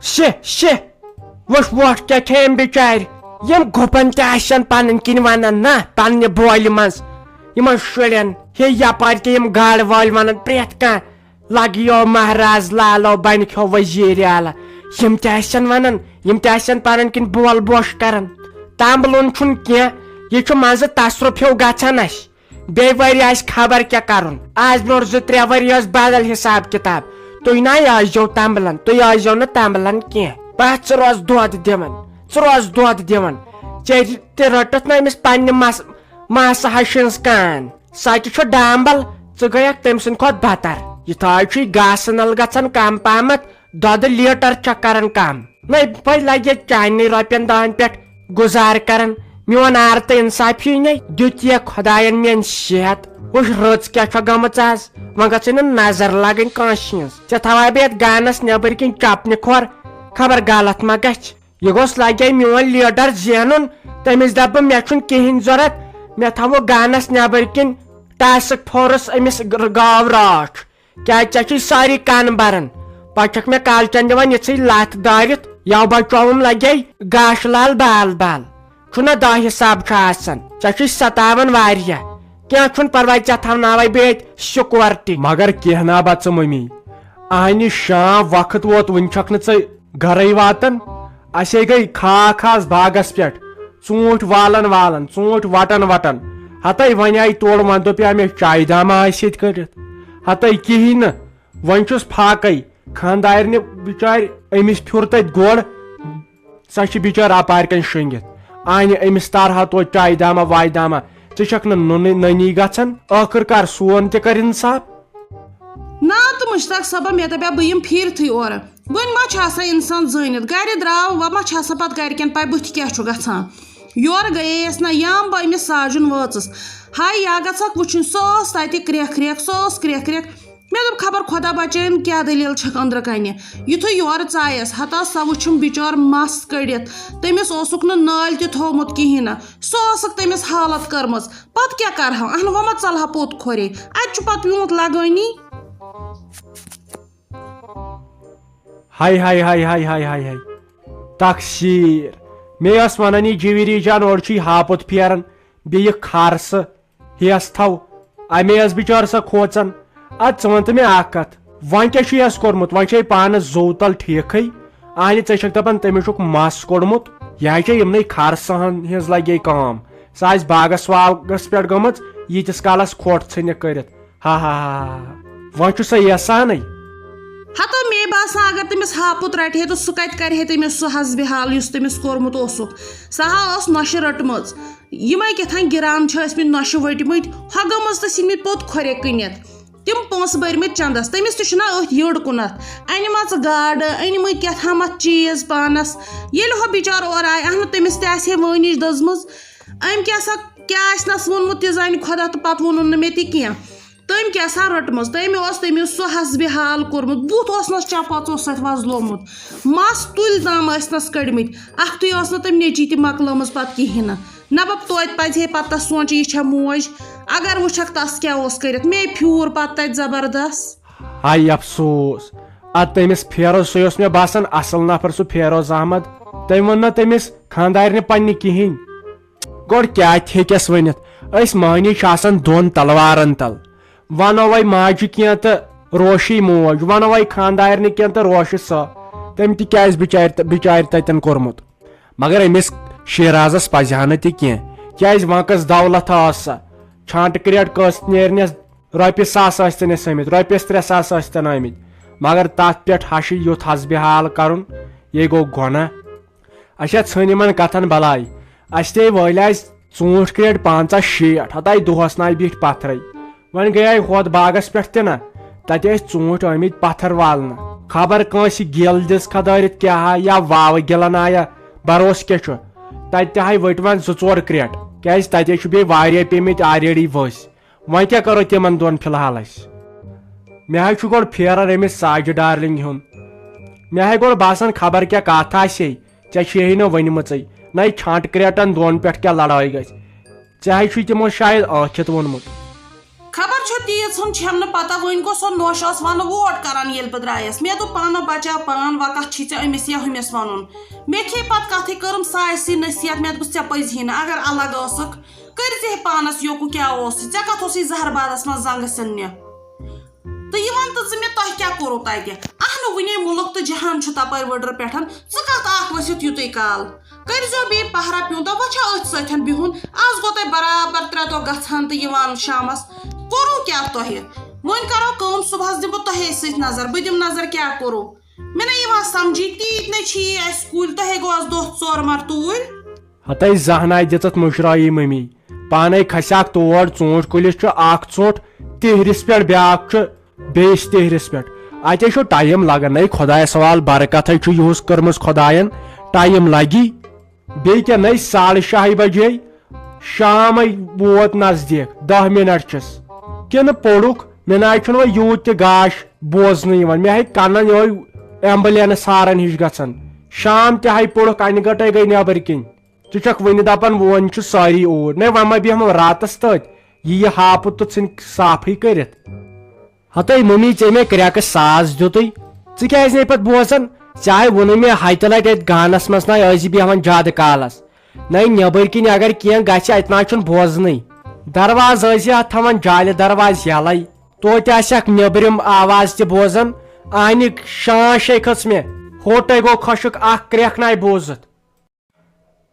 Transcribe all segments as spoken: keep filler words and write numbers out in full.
شِ، شِ۔ وٕچھ وۄٹھ کیٛاہ کھیٚیَم بِچارِ۔ یِم گُپن تہِ آسن پنٕنۍ کِنۍ ونان نہ پننہِ بولہِ منٛز۔ یِمن شُرٮ۪ن ہے یپارۍ کہِ یِم گاڑٕ وٲلۍ ونان پرٛٮ۪تھ کانٛہہ لگیو مہراز لالو بنہِ کھیو وزیٖرِ اعلیٰ۔ یِم تہِ آسن ونان، یِم تہِ آسن پنٕنۍ کِنۍ بول بوش کران۔ تمبلُن چھُنہٕ کینٛہہ، یہِ چھُ منٛزٕ تصرُف ہیوٗ گژھان اسہِ۔ بیٚیہِ ؤری آسہِ خبر کیٛاہ کرُن۔ آز برونٛٹھ زٕ ترٛےٚ ؤری ٲس بدل حساب کتاب۔ تُہۍ نہ ٲسۍزیو تمبلان، تُہۍ ٲسۍزیو نہٕ تمبلان کینٛہہ۔ بس ژٕ روز دۄد دِوان، ژٕ روز دۄد دِوان۔ ژےٚ تہِ رٔٹٕتھ نہ أمِس پننہِ مس-، ماسہٕ ہشہِ ہٕنٛز کان۔ سۄ تہِ چھُ ڈامبل، ژٕ گٔیکھ تٔمۍ سٕنٛدِ کھۄتہٕ بتر۔ یہِ تھاے چھُے گاسہٕ نل گژھان کم پہمتھ، دۄدٕ لیٹر چھکھ کران کم۔ نٔے پھٔلۍ لگہِ چانہِ رۄپین دہن پٮ۪ٹھ گُزار کران۔ میون آر تہٕ انصافی نے دیُت یہِ خداین میٲنۍ صحت۔ وٕچھ رٕژ کیٛاہ چھےٚ گٔمٕژ آز۔ وۄنۍ گژھے نہٕ نظر لگٕنۍ کٲنٛسہِ ہٕنٛز۔ ژےٚ تھاوے بہٕ یتھ گانس نٮ۪بٕرۍ کِنۍ چپنہِ کھۄر، خبر غلط ما گژھِ۔ یہِ گوٚژھ لگے میون لیڈر زینُن، تٔمِس دپہٕ بہٕ مےٚ چھُنہٕ کِہینۍ ضوٚرتھ، مےٚ تھاوو گانس نٮ۪بٕرۍ کِنۍ ٹاسک فورس أمِس گ-، گاو راٹھ۔ کیٛازِ ژےٚ چھُے سٲری کن بران؟ پتہٕ چھکھ مےٚ کالچن دِوان یِژھٕے لتھ دٲرِتھ، یو بچووُم لگے گاشہٕ لال بال بال۔ چھُنہ دہ حساب چھُ آسان، ژےٚ چھُے ستاوان واریاہ۔ کینٛہہ چھُنہٕ پرواے، ژےٚ تھاوناوے بہٕ ییٚتہِ سیکورٹی۔ مگر کینٛہہ نا بہ ژٕ ممی، اہنہِ شام وقت ووت، وُنہِ چھکھ نہٕ ژٕ گرے واتان۔ اسے گٔے خاک آز باغس پٮ۪ٹھ، ژوٗنٛٹھۍ والان والان، ژوٗنٛٹھۍ وٹان وٹان۔ ہتے وۄنۍ آیہِ تورٕ، وۄنۍ دوٚپ یا مےٚ چایہِ دامہ آسہِ ییٚتہِ کٔڑِتھ۔ ہتے کِہیٖنۍ نہٕ، وۄنۍ چھُس فاقے۔ خانٛدارنہِ بِچارِ، أمِس پھیُر تتہِ گۄڈ، سۄ چھِ بِچٲر اپارِ کنۍ شۄنٛگِتھ۔ آنہِ أمِس تارہا توتہِ چایہِ دامہ وایہِ دامہ، ژٕ چھکھ نہٕ نُنٕے نٔنی گژھان۔ ٲخٕر کار سون تہِ کر انصاف۔ نا تہٕ مشتاق صٲبہ، مےٚ دپیٛاو بہٕ یِمہٕ پھیٖرتھٕے اورٕ۔ وۄنۍ ما چھُ آسان انسان زٲنِتھ؟ گرِ درٛاو، وۄنۍ ما چھُ آسان پتہٕ گرِکٮ۪ن پاے بٕتھِ کیٛاہ چھُ گژھان؟ یورٕ گٔییس نہ یام بہٕ أمِس ساجُن وٲژٕس۔ ہاے یا گژھکھ وٕچھُن، سۄ ٲس تتہِ کرٛٮ۪کھ کرٛٮ۪کھ، سۄ ٲس کرٛٮ۪کھ کرٛٮ۪کھ۔ مےٚ دوٚپ خبر خۄدا بچٲیِن کیٛاہ دٔلیٖل چھکھ أنٛدرٕ کنہِ۔ یُتھُے یورٕ ژایس، ہتا سۄ وٕچھُم بِچور مس کٔڑِتھ۔ تٔمِس اوسُکھ نہٕ نٲلۍ تہِ تھوومُت کِہیٖنۍ نہٕ۔ سۄ ٲسٕکھ تٔمِس حالت کٔرمٕژ۔ پتہٕ کیٛاہ کرہو؟ اہن وۄنۍ ما ژلہا پوٚت کھۄرے؟ اتہِ چھُ پتہٕ پیومُت لگٲنی۔ ہاے ہاے ہاے ہاے ہاے ہاے ہاے۔ تقصیر۔ مےٚ ٲس ونان یہِ جویری جان اورٕ چھُے ہاپُت پھیران، بیٚیہِ خرسہٕ۔ ہیس تھاو۔ امے ٲس بِچٲر سۄ کھوژان۔ ادٕ ژٕ وَن تہٕ مےٚ اکھ کتھ، وۄنۍ کیٛاہ چھُ یس کوٚرمُت؟ وۄنۍ چھے پانس زوٗ تل ٹھیکھٕے۔ اہنہِ ژےٚ چھکھ دپان تٔمِس چھُکھ مس کوٚڑمُت؟ یہِ ہا چھے یِمنٕے خرسہن ہٕنٛز لگے کٲم۔ سۄ آسہِ باغس واغس پٮ۪ٹھ گٔمٕژ، ییٖتِس کالس کھۄٹ ژھٕنہِ کٔرِتھ۔ ہا ہا ہا ہا۔ وۄنۍ چھُ سۄ یژھانٕے۔ ہتو مے باسان اگر تٔمِس ہاپُت رٹہِ ہے تہٕ سُہ کتہِ کرِ ہے تٔمِس سُہ حسبِ حال یُس تٔمِس کوٚرمُت اوسُکھ؟ سۄ ہا ٲس نۄشہِ رٔٹمٕژ۔ یِمے کیٛاہ تام گِران چھِ ٲسمٕتۍ نۄشہِ ؤٹمٕتۍ، ہۄ گٔمٕژ تہٕ ژھٕنمٕتۍ پوٚت کھۄرے کٕنِتھ۔ تِم پونٛسہٕ بٔرمٕتۍ چندس، تٔمِس تہِ چھُنہ أتھۍ یٔڑ کُنتھ۔ انہِ مژٕ گاڈٕ، أنۍ مٕتۍ کیٛاہ تامتھ چیٖز پانس۔ ییٚلہِ ہۄ بِچارٕ اورٕ آیہِ، اہنُو تٔمِس تہِ آسہِ ہے وٲنِج دٔزمٕژ۔ أمۍ کیٛاہ سا، کیٛاہ آسہِ نس ووٚنمُت تہِ زانہِ خۄدا، تہٕ پتہٕ ووٚنُن نہٕ مےٚ تہِ کینٛہہ۔ تٔمۍ کیٛاہ سا رٔٹمٕژ؟ تٔمۍ اوس تٔمِس سُہ حسبِ حال کوٚرمُت، بُتھ اوس نس چپاژو سۭتۍ وۄزلومُت، مس تُلۍ تام ٲسۍ نس کٔڑمٕتۍ۔ اکھتُے ٲس نہٕ تٔمۍ نیٚچی تہِ مۄکلٲمٕژ پتہٕ کِہیٖنۍ نہٕ۔ نہ بب توتہِ پزِ ہے پتہٕ تس سونٛچُن، یہِ چھےٚ موج۔ اگر وٕچھکھ تس کیٛاہ اوس کٔرِتھ، مے پھیوٗر پتہٕ تتہِ زبردست۔ ہاے افسوس، ادٕ تٔمِس فیروز، سُے اوس مےٚ باسان اصل نفر، سُہ فیروز احمد۔ تٔمۍ ووٚن نہ تٔمِس خانٛدارنہِ پننہِ کِہیٖنۍ۔ گۄڈٕ کیٛاہ تہِ ہیٚکٮ۪س ؤنِتھ؟ أسۍ مٔہنی چھِ آسان دۄن تلوارن تل۔ ونو وۄنۍ ماجہِ کینٛہہ تہٕ روشی موج، ونو وۄنۍ خانٛدارنہِ کینٛہہ تہٕ روشہِ سۄ۔ تٔمۍ تہِ کیٛازِ بِچارِ، بِچارِ تتٮ۪ن کوٚرمُت؟ مگر أمِس شیرازس پزِ ہا نہٕ تہِ کینٛہہ، کیٛازِ وۄنۍ کۄس دولت ٲس سۄ؟ چھانٹہٕ کرٛیٹ قٲصد نیرنس رۄپیہِ ساس ٲسۍ تن أسۍ آمٕتۍ، رۄپیس ترٛےٚ ساس ٲسۍ تن آمٕتۍ، مگر تتھ پٮ۪ٹھ ہشہِ یُتھ حسبِ حال کرُن، یے گوٚو گۄناہ۔ اچھا، ژھٕن یِمن کتھن بلاے۔ اسہِ تے وٲلۍ آسہِ ژوٗنٛٹھۍ کرٛیٹ پنٛژاہ شیٹھ، ہتاے دۄہس ناے بیٖٹھۍ پتھرے۔ وۄنۍ گٔیے ہۄتھ باغس پٮ۪ٹھ تہِ نہ، تتہِ ٲسۍ ژوٗنٛٹھۍ آمٕتۍ پتھر والنہٕ۔ خبر کٲنٛسہِ گیل دِژ کھدٲرِتھ کیٛاہ ہا، یا واوٕ گِلن آیا، بروسہٕ کیٛاہ چھُ؟ تتہِ تہِ ہاے ؤٹۍ وۄنۍ زٕ ژور کرٛیٹ، کیٛازِ تتے چھُ بیٚیہِ واریاہ پیمٕتۍ already ؤسۍ۔ وۄنۍ کیٛاہ کرو تِمن دۄن فی الحال أسۍ؟ مےٚ حظ چھُ گۄڈٕ پھیران أمِس ساجہِ ڈارلنگ ہُنٛد۔ مےٚ حظ گۄڈٕ باسان خبر کیٛاہ کتھ آسہِ ہے، ژےٚ چھے ہے نہٕ ؤنمٕژٕے۔ نَے چھانٛٹہٕ کرٛیٹن دۄن پٮ۪ٹھ کیٛاہ لڑٲے گژھِ؟ ژےٚ حظ چھُے تِمو شاید ٲکھِتھ ووٚنمُت۔ خبر چھو تیٖژ ہن چھم نہٕ پتہ، وۄنۍ گوٚو سۄ نوشہِ ٲس ونہٕ ووٹ کران ییٚلہِ بہٕ درٛایس۔ مےٚ دوٚپ، پانہ بچاو پان، وۄنۍ کتھ چھی ژےٚ أمِس یا ہُمِس ونُن؟ مےٚ کھے پتہٕ کتھٕے، کٔرٕم سارسٕے نصیحت، مےٚ دوٚپُس، ژےٚ پٔزی نہٕ، اگر الگ ٲسٕکھ، کٔرۍ زِ ہے پانس یوکُن کیٛاہ اوس، ژےٚ کتھ اوسُے زہر بادس منٛز زنگہٕ سٕننہِ؟ تہٕ یہِ وَن تہٕ ژٕ مےٚ، تۄہہِ کیٛاہ کوٚروٕ تَتہِ؟ اَہہ نہٕ، وٕنے مُلُک تہٕ جہان چھُ تَپٲرۍ ؤڈرٕ پٮ۪ٹھ۔ ژٕ کَتھ آکھ ؤسِتھ یُتُے کال؟ کٔرۍزیو بیٚیہِ پہرا پیوٗنٛتہ، وۄنۍ چھا أتھۍ سۭتۍ بِہُن؟ آز گوٚو تۄہہِ برابر ترٛےٚ دۄہ گژھان تہٕ یِوان شامَس۔ کوٚروٕ کیٛاہ تۄہہِ؟ وۄنۍ کَرو کٲم، صُبحَس دِمہٕ بہٕ تۄہے سۭتۍ نظر، بہٕ دِمہٕ نظر کیٛاہ کوٚروٕ۔ مےٚ نہ یِوان سَمجھی، تیٖتۍ نَے چھِ یی اَسہِ کُلۍ، تۄہے گوٚو آز دۄہ ژور مَر توٗرۍ۔ ہتے زانٛہہ ناے دِژٕتھ مُشرٲیی مٔمی۔ پانے کھسیٛاکھ تور، ژوٗنٛٹھۍ کُلِس چھُ اکھ ژوٚٹ تِہرِس پٮ۪ٹھ، بیٛاکھ چھُ بیٚیِس تِہرِس پٮ۪ٹھ۔ اتے چھُ ٹایم لگان۔ نَے خۄدایس حوال، برکتھے چھُ یِہُس کٔرمٕژ خۄداین، ٹایم لگی۔ بیٚیہِ کیٛاہ، نَے ساڑٕ شاہہِ بجے شامے ووت نزدیٖک، دَہ منٹ چھِس۔ کِنہٕ پوٚرُکھ؟ مےٚ ناے چھُنہٕ وۄنۍ یوٗت تہِ گاش بوزنہٕ یِوان۔ مےٚ ہے کنن یِہوے ایمبولینس ہارن ہِش گژھان۔ شام تہِ ہاے پوٚرُکھ، انہِ گٔٹے گٔے نٮ۪بر کِنۍ۔ ژٕ چھکھ وُنہِ دپان وۄنۍ چھِ سٲری اوٗرۍ۔ نے، وۄنۍ ما بیٚہمو راتس تٔتھۍ، یہِ یہِ ہاپُت تہٕ ژھٕنہِ صافٕے کٔرِتھ۔ ہتے مٔمی، ژےٚ مےٚ کرٛٮ۪کہٕ ساز دیُتُے، ژٕ کیٛازِ نے پتہٕ بوزان؟ ژےٚ ہاے ووٚنُے مےٚ ہتہِ لٹہِ اتہِ گانس منٛز نہ ٲسۍ زِ بیہوان زیادٕ کالس۔ نَے، نٮ۪بٕرۍ کِنۍ اگر کینٛہہ گژھِ، اتہِ نہ چھُنہٕ بوزنٕے۔ دروازٕ ٲسۍ زِ اتھ تھاوان جالہِ دروازٕ یلے، توتہِ آسہِ اکھ نیٚبرِم آواز تہِ بوزان۔ آنہِ شانٛش ہے کھٔژ مےٚ، ہوٹے گوٚو خۄشک اکھ کرٛٮ۪کھ ناے بوٗزِتھ۔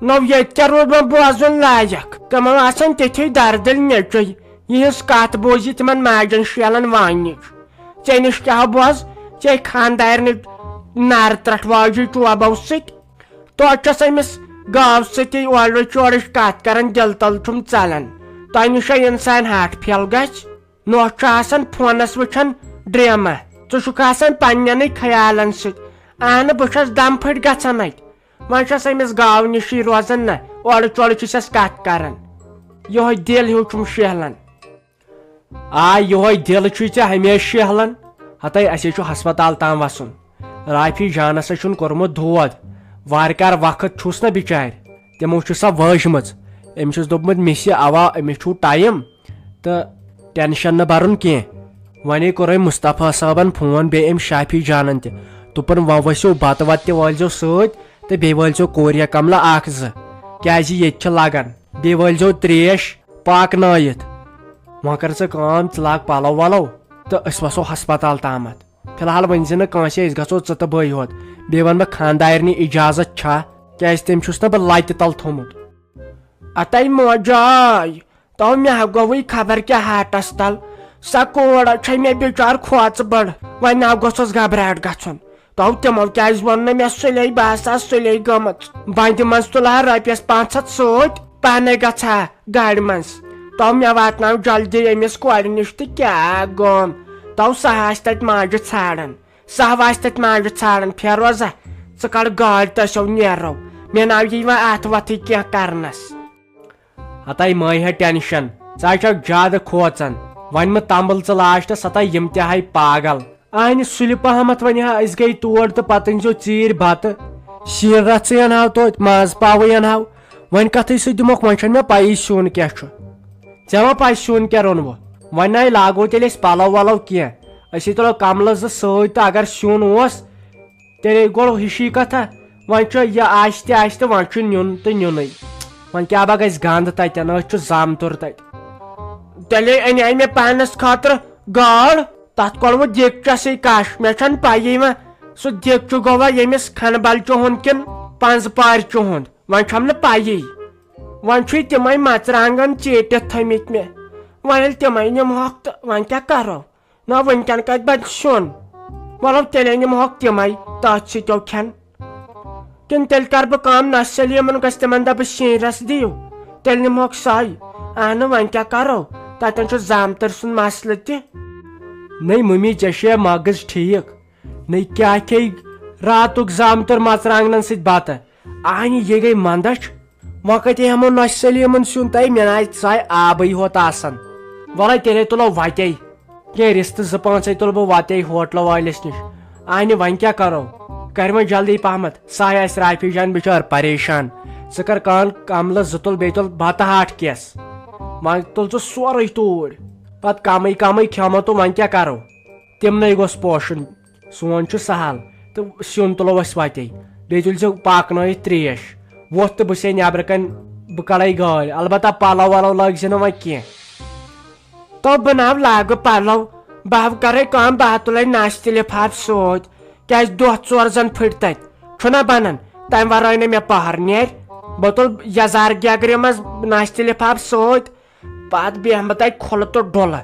نو ییٚتہِ کیٛاہ روٗد وۄنۍ بوزُن لایق؟ تِمو آسان تِتھی دردِل نیٚچوٗ، یِہٕنٛز کتھ بوٗزِتھ تِمن ماجن شیلن وانِج۔ ژےٚ نِش کیٛاہ بوز؟ ژےٚ خاندارنہِ نر ترٹھ واجہِ چوبو سۭتۍ۔ توتہِ چھس أمِس گاو سۭتی اورٕچ یورٕچ کتھ کران، دِل تل چھُم ژلان۔ تۄہہِ نِش ہے انسان ہاٹ پھیل گژھِ۔ نوٚش چھُ آسان فونس وٕچھان ڈرامہ۔ ژٕ چھُکھ آسان پننٮ۪نٕے خیالن سۭتۍ۔ اہنہٕ، بہٕ چھس دم پھٔٹۍ گژھان اتہِ۔ وۄنۍ چھس أمِس گاو نِشی روزان نہ، اورٕ چورٕ چھِ سس کتھ کران۔ یِہوٚے دِل ہیوٗ چھُم شیہلان۔ آ، یِہوٚے دِل چھُے ژےٚ ہمیشہِ شیہلان۔ ہتے، اسے چھُ ہسپتال تام وسُن۔ رافی جانس ہے چھُن کوٚرمُت دود۔ وارٕ کار وقت چھُس نہ بچارِ۔ تِمو چھُ سۄ وٲجمٕژ۔ أمِس چھُس دوٚپمُت، مِسہِ، اوا، أمِس چھُو ٹایم۔ تہٕ ٹینشن نہٕ برُن کینٛہہ۔ وۄنۍ کوٚر أمۍ مصطفیٰ صٲبن فون، بیٚیہِ أمۍ شافی جانن تہِ۔ دوٚپُن، وۄنۍ ؤسِو بتہٕ وتہٕ تہِ وٲلۍزیو سۭتۍ تہٕ بیٚیہِ وٲلۍزیو کورِ کملہٕ اکھ زٕ، کیازِ ییٚتہِ چھِ لگان۔ بیٚیہِ وٲلۍزیو تریش پاکنٲیِتھ۔ وۄنۍ کر ژٕ کٲم، ژٕ لاگ پلو ولو تہٕ أسۍ وسو ہسپتال تامتھ۔ فی الحال ؤنۍ زِ نہٕ کٲنٛسے، أسۍ گژھو ژٕ تہٕ بٕے یوت۔ بیٚیہِ ونہٕ بہٕ خانٛدارنہِ اجازت چھا، کیازِ تٔمۍ چھُس نہ بہٕ لتہِ تل تھوٚمُت۔ اتے موجاے، تو مےٚ ہا گوٚوٕے خبر کیٛاہ ہاٹس تل۔ سۄ کوڑ چھے مےٚ بِچار کھوژ بٔڑ، وۄنۍ نا گوٚژھس گھبراہٹ گژھُن۔ تو تِمو کیٛازِ ووٚن نہٕ مےٚ سُلے؟ بہٕ ہسا سُلے گٔمٕژ۔ بندِ منٛز تُلہٕ ہا رۄپیس پانٛژھ ہتھ سۭتۍ، پانے گژھٕ ہا گاڑِ منٛز۔ تو مےٚ واتناو جلدی أمِس کورِ نِش تہٕ کیٛاہ گوٚم۔ تو سۄ آسہِ تتہِ ماجہِ ژھانڈان۔ سۄ آسہِ تتہِ ماجہِ ژھانڈان۔ فیروزہ، ژٕ کڑ گٲڑۍ تہٕ أسۍ نیرو۔ مےٚ ناو یی وۄنۍ اتھ وتھٕے کینٛہہ کرنس۔ ہتے مہ ہے ٹینشن، ژٕ ہا چھکھ زیادٕ کھوژان۔ وۄنۍ مہ تمبل ژٕ لاسٹس، ہتے یِم تہِ ہاے پاگل۔ اہنہِ سُلہِ پہمتھ ونہِ ہا أسۍ گٔے تور تہٕ پتہٕ أنۍ زیو ژیٖرۍ بتہٕ۔ شیٖر رژھٕے انہاو توتہِ، ماز پاوٕے انہاو۔ وۄنۍ کتھٕے سۭتۍ دِمکھ، وۄنۍ چھنہٕ مےٚ پیی سیُن کیٛاہ چھُ۔ ژےٚ ما پے سیُن کیٛاہ روٚنوٕ؟ وۄنۍ نَے لاگو تیٚلہِ أسۍ پلو ولو کینٛہہ۔ أسۍ ہے تُلو کملہٕ زٕ سۭتۍ تہٕ اگر سیُن اوس، تیٚلے گوٚو ہِشی کتھا۔ وۄنۍ چھُ یہِ آسہِ تہِ آسہِ تہٕ وۄنۍ چھُ نیُن تہٕ نیُنٕے۔ وۄنۍ کیٛاہ با گژھِ گنٛد تتٮ۪ن، أسۍ چھُ زامتُر تتہِ۔ تیٚلے انے مےٚ پانس خٲطرٕ گاڈ، تتھ کوٚر وۄنۍ دیگچسٕے کش۔ مےٚ چھنہٕ پیی وۄنۍ سُہ دیگچہٕ گوٚوا ییٚمِس کھنہٕ بلچہِ ہُنٛد کِنہٕ پنٛزٕ پارچہِ ہُنٛد، وۄنۍ چھم نہٕ پیی۔ وۄنۍ چھُے تِمے مرژٕوانٛگن ژیٖٹِتھ تھٲمٕتۍ مےٚ۔ وۄنۍ ییٚلہِ تِمے نِمہوکھ تہٕ وۄنۍ کیٛاہ کرو؟ نہ، وٕنکٮ۪ن کتہِ بنہِ سیُن؟ وَلو تیٚلے نِمہوکھ تِمے، تٔتھۍ سۭتۍ کھٮ۪ن۔ کِنہٕ تیٚلہِ کرٕ بہٕ کٲم، نہ سلیٖمن گژھِ تِمن دپہٕ سیٖنۍ رس دِیِو، تیٚلہِ نِمہوکھ سۄے۔ اہنہٕ، وۄنۍ کیٛاہ کرو؟ تتٮ۪ن چھُ زامتٕرۍ سُنٛد مسلہٕ تہِ۔ نٔے مٔمی، ژےٚ چھےٚ مغز ٹھیٖک؟ نٔے کیٛاہ کھیٚیہِ راتُک زامتٕر مرژٕوانٛگنن سۭتۍ بتہٕ؟ اہنہِ، یہِ گٔے مندچھ۔ وۄنۍ کتہِ ہٮ۪مو نۄشہِ سلیٖمن سیُن تہٕ مےٚ نہ آسہِ سۄے آبٕے ہوت آسان۔ وَلَے تیٚلے تُلو وتے۔ کینٛہہ رِستہٕ زٕ پانٛژے تُلہٕ بہٕ وتے ہوٹلہٕ وٲلِس نِش۔ اہنہِ، وۄنۍ کیٛاہ کرو؟ کر وۄنۍ جلدی پہمتھ، سۄے آسہِ رافی جان بِچٲر پریشان۔ ژٕ کر کٲم، کملہٕ زٕ تُل، بیٚیہِ تُل بتہٕ ہاٹھ کیس۔ وۄنۍ تُل ژٕ سورُے توٗرۍ۔ پتہٕ کمٕے کمٕے کھٮ۪مو تہٕ وۄنۍ کیٛاہ کرو؟ تِمنٕے گوٚژھ پوشُن۔ سون چھُ سہل، تہٕ سیُن تُلو أسۍ وتے۔ بیٚیہِ تُلۍ زیو پاکنٲیِتھ تریش۔ وۄتھ تہٕ بہٕ چھسے نیبرٕ کنۍ، بہٕ کڑے گٲڑۍ۔ البتہ پلو ولو لٲگۍ زِ نہٕ وۄنۍ کینٛہہ۔ تو بہٕ نہ لاگہٕ پلو، بہٕ ہا کرے کٲم، بہٕ ہا تُلے ناشتہٕ لفاف سۭتۍ، کیازِ دۄہ ژور زن پھٕٹۍ تتہِ، چھُنہ بنان؟ تمہِ ورٲے نہٕ مےٚ پہر نیرِ۔ بہٕ تُلہٕ یزار گیگرِ منٛز ناشتہٕ لفاف سۭتۍ، پتہٕ بیٚہمہٕ بہٕ تتہِ کھُلہٕ تہٕ ڈُلہٕ۔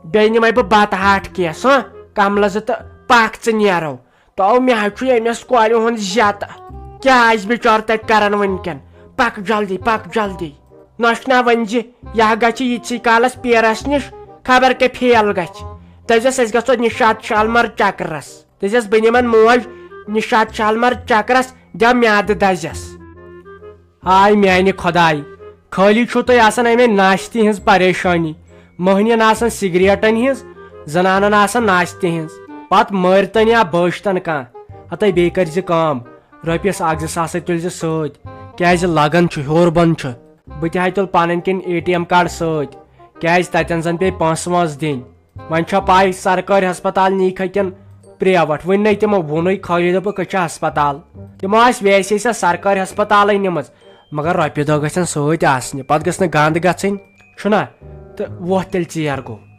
بیٚیہِ نِمے بہٕ بتہٕ ہاٹھ کیس، ہاں، کملہٕ زٕ تہٕ پکھ ژٕ نیرو۔ تو مےٚ حظ چھُ ییٚمِس کورِ ہُنٛد زیتہٕ۔ کیٛاہ آسہِ بِچور تتہِ کران وٕنکیٚن؟ پکھ جلدی، پکھ جلدی۔ نۄشہِ نا ؤنۍ زِ، یہِ ہا گژھِ ییٖتسٕے کالس پیرس نِش، خبر کیٛاہ فیل گژھِ۔ دٔپزٮ۪س أسۍ گژھو نشاط شالمار چکرس۔ دٔپزٮ۪س بہٕ نِمن موج نشاط شالمار چکرس، دِ میادٕ دزٮ۪س۔ ہاے میانہِ خۄداے، خٲلی چھُو تۄہہِ آسان اَمے ناشتہِ ہٕنٛز پریشٲنی۔ مٔہنِین آسان سگریٹن ہٕنٛز، زنانن آسان ناشتہِ ہٕنٛز۔ پتہٕ مٲرۍتن یا بٲجۍتن کانٛہہ۔ ہتے بیٚیہِ کٔرۍ زِ کٲم، رۄپیس اکھ زٕ ساسے تُلۍ زِ سۭتۍ، کیازِ لگان چھُ، ہیوٚر بۄن چھُ۔ بہٕ تہِ ہا تُلہٕ پنٕنۍ کِنۍ اے ٹی ایم کارڈ سۭتۍ، کیازِ تتٮ۪ن زن پیٚیہِ پونٛسہٕ وونٛسہٕ دِنۍ۔ وۄنۍ چھا پاے سرکٲرۍ ہسپتال نی کھٔتٮ۪ن پریوٹ؟ وُنہِ نے تِمو ووٚنُے خٲلی دوٚپُکھ أسۍ چھِ ہسپتال۔ تِمو آسہِ ویسے سۄ سرکٲرۍ ہسپتالٕے نِمٕژ، مگر رۄپیہِ دہ گژھن سۭتۍ آسنہِ، پتہٕ گٔژھ نہٕ گنٛد گژھٕنۍ، چھُنہ؟ تہٕ وۄتھ تیٚلہِ ژیر گوٚو۔